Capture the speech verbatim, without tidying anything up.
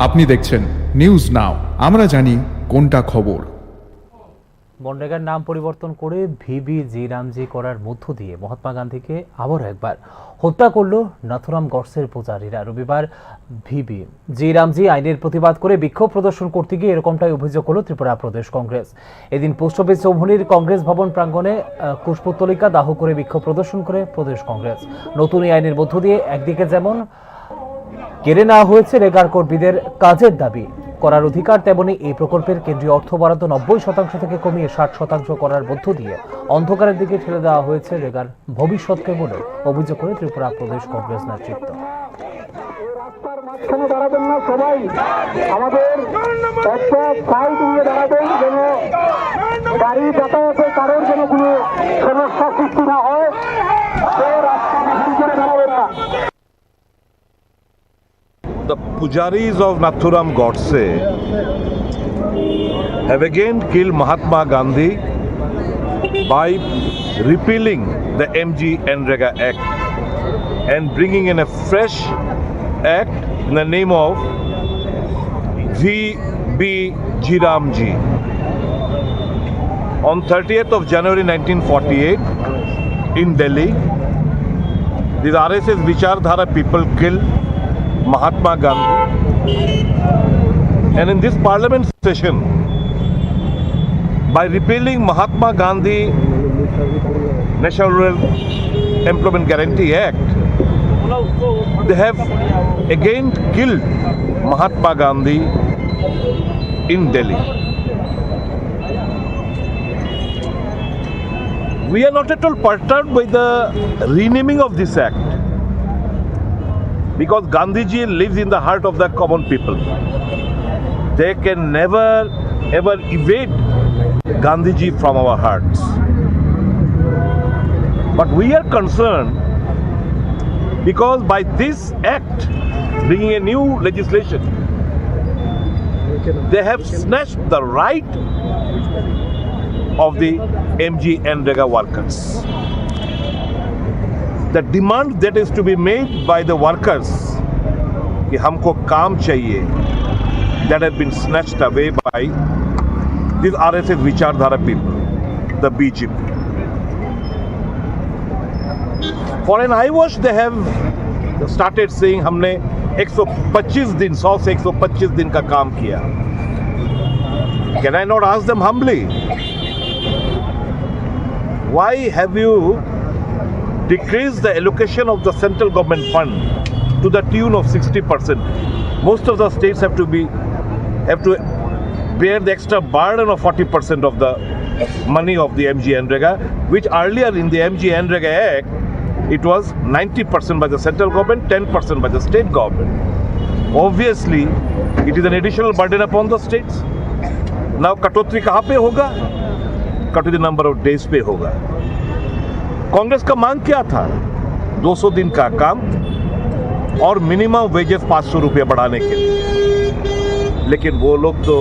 আপনি দেখছেন news now, আমরা জানি কোনটা খবর। মনরেগার নাম পরিবর্তন করে ভিবি জি রামজি করার মধ্য দিয়ে মহাত্মা গান্ধীকে আবারও একবার হত্যা করল নাথুরাম গডসের পূজারীরা। রবিবার ভিবি জি রামজি আইনের প্রতিবাদ করে বিক্ষোভ প্রদর্শন করতে গিয়ে এরকমটাই অভিযোগ করল ত্রিপুরা প্রদেশ কংগ্রেস। এদিন পোস্ট অফিস চৌমুহনীর কংগ্রেস ভবন প্রাঙ্গণে, আহ, কুশপুত্তলিকা দাহ করে বিক্ষোভ প্রদর্শন করে প্রদেশ কংগ্রেস। নতুন এই আইনের মধ্য দিয়ে একদিকে যেমন কেড়ে নেওয়া হয়েছে রেগার কর্মীদের কাজের দাবি করার অধিকার, তেমনি এই প্রকল্পের কেন্দ্রীয় অর্থ বরাদ্দ নব্বই শতাংশ থেকে কমিয়ে ষাট শতাংশ করার মধ্য দিয়ে অন্ধকারের দিকে ঠেলে দেওয়া হয়েছে রেগার ভবিষ্যৎকে বলে অভিযোগ করে ত্রিপুরা প্রদেশ কংগ্রেস নেতৃত্ব। রাস্তার মাঝখানে দাঁড়াবেন না সবাই, আমাদের একটা সাইড নিয়ে দাঁড়াবেন, যেন গাড়ি যাতায়াতে কারোর যেন কোনো সমস্যা সৃষ্টি না হয়। কেউ রাস্তা দখল করে দাঁড়াবেন না। The pujaris of Nathuram Godse have again killed Mahatma Gandhi by repealing the M G Nrega Act and bringing in a fresh act in the name of V B G Ramji. On thirtieth of January nineteen forty-eight in Delhi, these R S S Vichardhara people killed Mahatma Gandhi. And in this parliament session, by repealing Mahatma Gandhi National Rural Employment Guarantee Act, they have again killed Mahatma Gandhi in Delhi. We are not at all perturbed by the renaming of this act, because Gandhiji lives in the heart of the common people. They can never ever evade Gandhiji from our hearts. But we are concerned because by this act, bringing a new legislation, they have snatched the right of the M G Nrega workers. The demand that is to be made by the workers कि हमको काम चाहिए, that have been snatched away by these R S S Vichardhara people, the B J P. For an eyewash, they have started saying, "हमने एक सौ पच्चीस दिन, सौ से एक सौ पच्चीस दिन का काम किया।" Can I not ask them humbly, why have you decreased the allocation of the central government fund to the tune of sixty percent? Most of the states have to be, have to bear the extra burden of forty percent of the money of the M G Nrega, which earlier in the M G Nrega Act, it was ninety percent by the central government, ten percent by the state government. Obviously, it is an additional burden upon the states. Now, कटौती कहाँ पे होगा? कटौती number of days पे होगा। कांग्रेस का मांग क्या था? दो सौ दिन का काम और मिनिमम वेजेस पाँच सौ रुपये बढ़ाने के लिए। लेकिन वो लोग तो